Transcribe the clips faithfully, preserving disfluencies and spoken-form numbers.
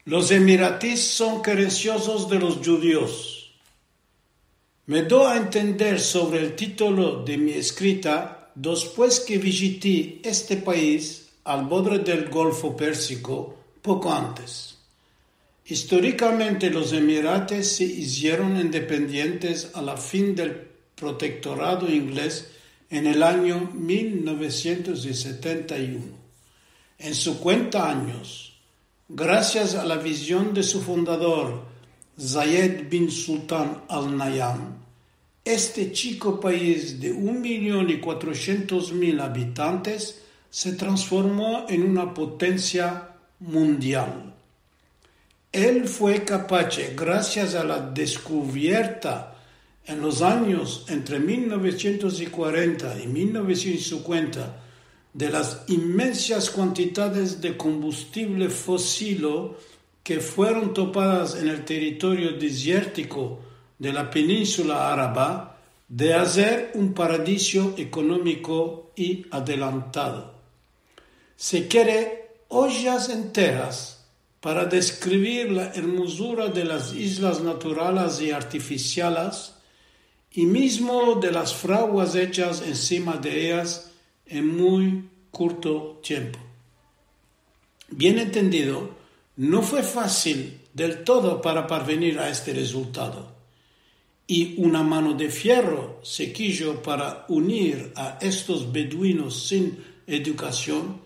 Los emiratis son kerensiozos de los djudios. Me do a entender sovre el titolo de mi eskrita despues ke vijiti este pais al bodre del Golfo Persiko poko antes. Istorikamente, los emiratis se izieron independientes a la fin del protektorado inglez en el anyo mil novesientos i setenta i uno. En sinkuenta anyos, grasias a la vizion de su fundador, Zayed bin Sultan Al Nahyan, este chiko pais de un milion i kuatrosientos mil abitantes se transformo en una potensia mundial. El fue kapache, grasias a la deskuvierta en los anyos entre mil novesientos i kuarenta i mil novesientos i sinkuenta, de las imensas kuantidades de kombustivle fosilo ke fueron topadas en el territorio deziertiko de la peninsula araba, de azer un paradizo ekonomiko i adelantado. Se kere ojas enteras para deskrivir la ermozura de las izlas naturalas i artifisialas, i mizmo de las fraguas echas ensima de eyas en muy kurto tiempo. Bien entendido, no fue fasil del todo para parvenir a este rezultado, i una mano de fierro se kijo para unir a estos beduinos sin edukasion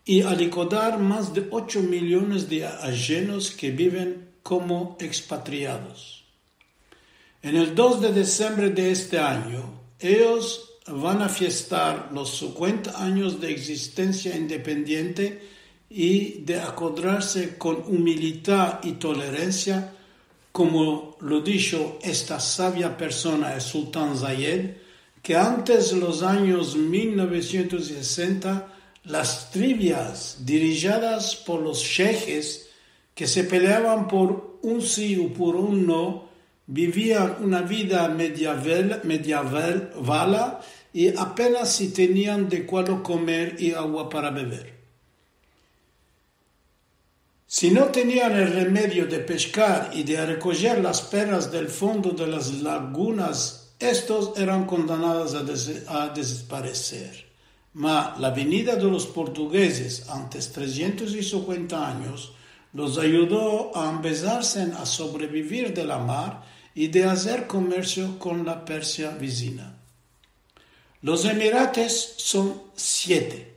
i alikodar mas de ocho miliones de ajenos ke biven komo ekspatriados. En el dos de disembre de este anyo, eyos van a fiestar los sinkuenta anyos de egzistensia independiente i de akodrarse kon umilidad i toleransia, komo lo disho esta savia persona, el sultan Zayed, ke antes los anyos mil novesientos sesenta, las trivias dirijidas por los shejes ke se peleavan por un si u por un no, bivian una vida medieval, medieval, vala, i apenas si tenian de kualo komer i agua para bever. Si no tenian el remedio de peshkar i de rekojer las perlas del fondo de las lagunas, estos eran kondenados a des-, a despareser. Ma la venida de los portugueses antes tresientos i sinkuenta anyos los ayudo a ambezarse a sobrebivir de la mar i de azer komersio kon la Persia vizina. Los emirates son siete,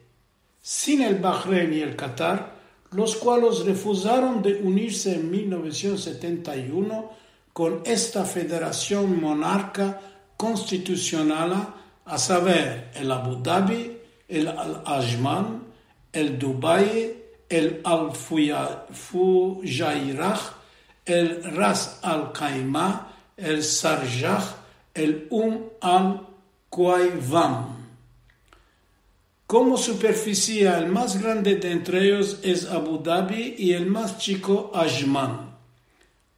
sin el Bahrein i el Katar, los kualos refuzaron de unirse en mil novesientos setenta i uno kon esta federasion monarka konstitusionala, a saver, el Abu Dhabi, el Al Ajman, el Dubai, el Al Fuya-, Fujairah, el Ras Al Khaimah, el Sharjah, el Umm Al Quwain. Komo superfisia, el mas grande de entre eyos es Abu Dhabi i el mas chiko Ajman.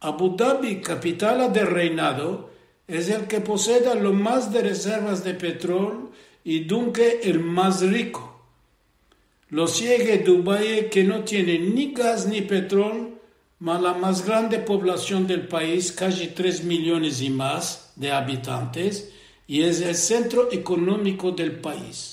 Abu Dhabi, kapitala del reinado, es el ke poseda lo mas de rezervas de petrol i dunke el mas riko. Lo siege Dubai, ke no tiene ni gaz ni petrol, ma la mas grande poblasion del pais, kaji tres miliones i mas de abitantes, i es el sentro ekonomiko del pais.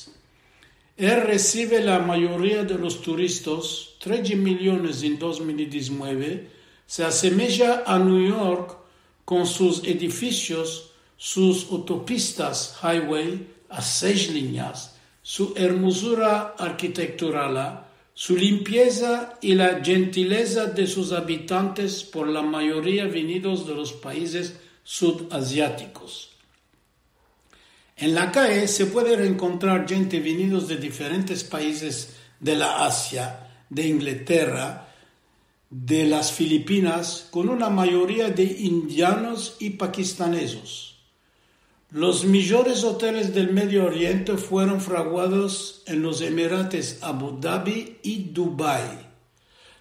El resive la mayoria de los turistas, treze miliones en dos mil i dizinueve, se asemeja a New York kon sus edifisios, sus otopistas, highway, a sesh linyas, su ermozura arkitekturala, su limpieza i la djentileza de sus abitantes, por la mayoria vinidos de los paizes sudaziatikos. En la kaye se puede reenkontrar djente vinidos de diferentes paizes de la Azia, de Inglaterra, de las Filipinas, kon una mayoria de indianos i pakistanezos. Los mijores oteles del Medio Oriente fueron fraguados en los Emirates Abu Dhabi i Dubai.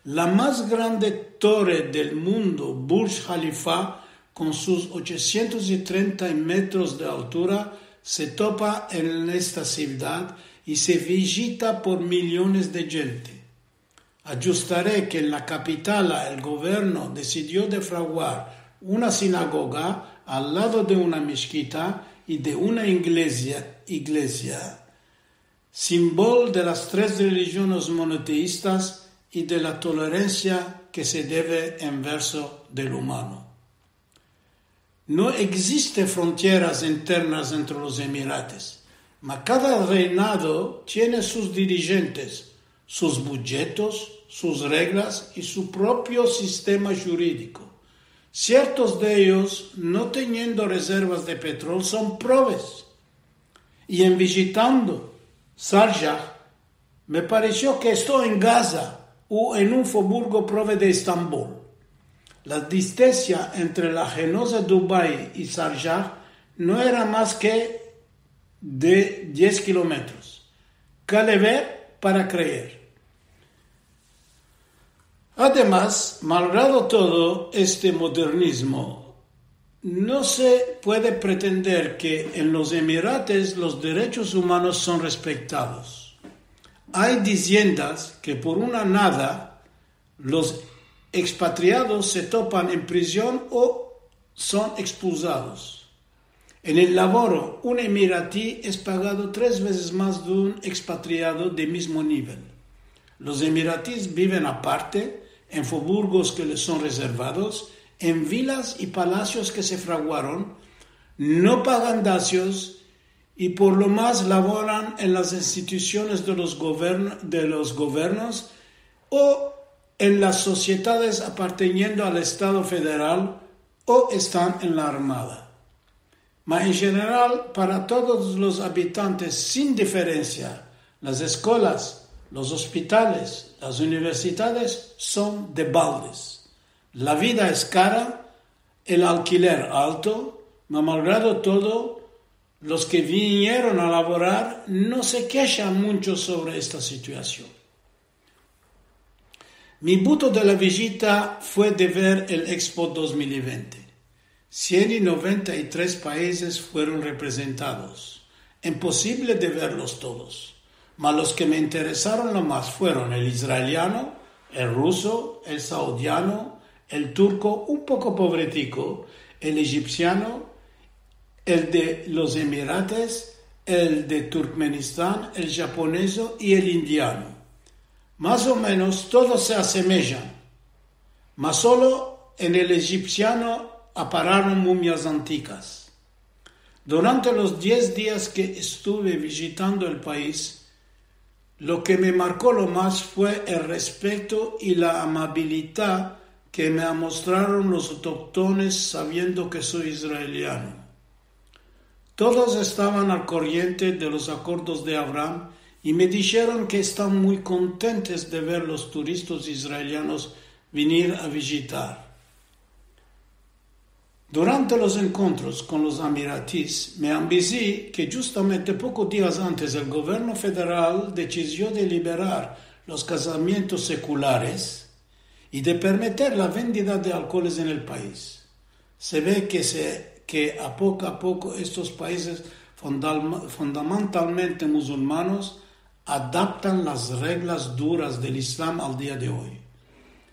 La mas grande tore del mundo, Burj Khalifa, kon sus ochosientos i trenta metros de altura, se topa en esta sivdad i se vijita por miliones de djente. Adjustare ke en la kapitala el governo desidio de fraguar una sinagoga al lado de una meshkita i de una iglesia, iglesia, simbol de las tres relijiones monoteistas i de la toleransia ke se deve en verso del umano. No egziste frontieras internas entre los emirates, ma kada reinado tiene sus dirijentes, sus budjetos, sus reglas i su propio sistema juridiko. Siertos de eyos, no teniendo rezervas de petrol, son proves. I en vijitando Sarjah, me paresio ke esto en Gaza o en un foburgo prove de Estambol. La distansia entre la henoza Dubai i Sarjah no era mas ke de diez kilometros. Kale ver para kreer. Ademas, malgrado todo este modernizmo, no se puede pretender ke en los emirates los derechos umanos son respektados. Ay diziendas ke por una nada los ekspatriados se topan en prizion o son ekspulsados. En el lavoro, un emirati es pagado tres vezes mas de un ekspatriado de mizmo nivel. Los emiratis biven aparte, en foburgos ke les son rezervados, en vilas i palasios ke se fraguaron, no pagan dazios i por lo mas lavoran en las institusiones de los govern-, de los governos o en las sosiedades aparteniendo al Estado federal o estan en la armada. Ma en jeneral, para todos los abitantes sin diferensia, las eskolas, los ospitales, las universidades son de baldes. La vida es kara, el alkiler alto, ma malgrado todo, los ke vinieron a lavorar no se keshan muncho sovre esta situasion. Mi buto de la vijita fue de ver el Expo dos mil i vente. Sien i noventa i tres paizes fueron reprezentados. Imposivle de verlos todos. Ma los ke me interesaron lo mas fueron el israeliano, el ruso, el saudiano, el turko un poko povretiko, el ejipsiano, el de los Emirates, el de Turkmenistan, el japonezo i el indiano. Mas o menos todos se asemejan, mas solo en el ejipsiano apararon mumias antigas. Durante los diez dias ke estuve vijitando el pais, lo ke me marko lo mas fue el respeto i la amabilidad ke me amostraron los autoktones saviendo ke so israeliano. Todos estavan al koriente de los akordos de Abraham i me disheron ke estan muy kontentes de ver los turistas israelianos vinir a vijitar. Durante los enkontros kon los emiratis, me ambizi ke djustamente pokos dias antes el governo federal desizio de liberar los kazamientos sekulares i de permeter la vendida de alkoles en el pais. Se ve ke se, ke a poko a poko estos paizes fundal-, fundamentalmente muzulmanos adaptan las reglas duras del Islam al dia de oy.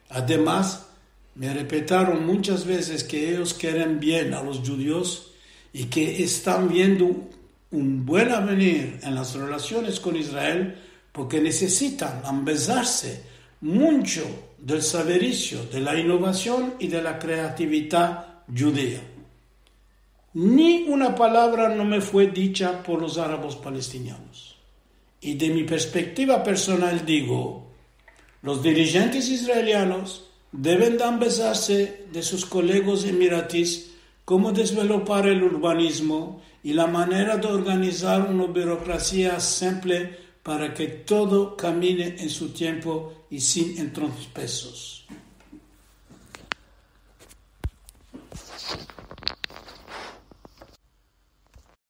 Ademas, me repetaron munchas vezes ke eyos keren bien a los djudios i ke estan viendo un buen avenir en las relasiones kon Israel porke nesesitan ambezarse muncho del saverisio, de la inovasion i de la kreatividad djudia. Ni una palavra no me fue dicha por los arabos palestinianos. I de mi perspektiva personal digo, los dirijentes israelianos deven de ambezarse de sus kolegas emiratis komo desvelopar el urbanizmo i la manera de organizar una burokrasia simple para ke todo kamine en su tiempo i sin entrompesos.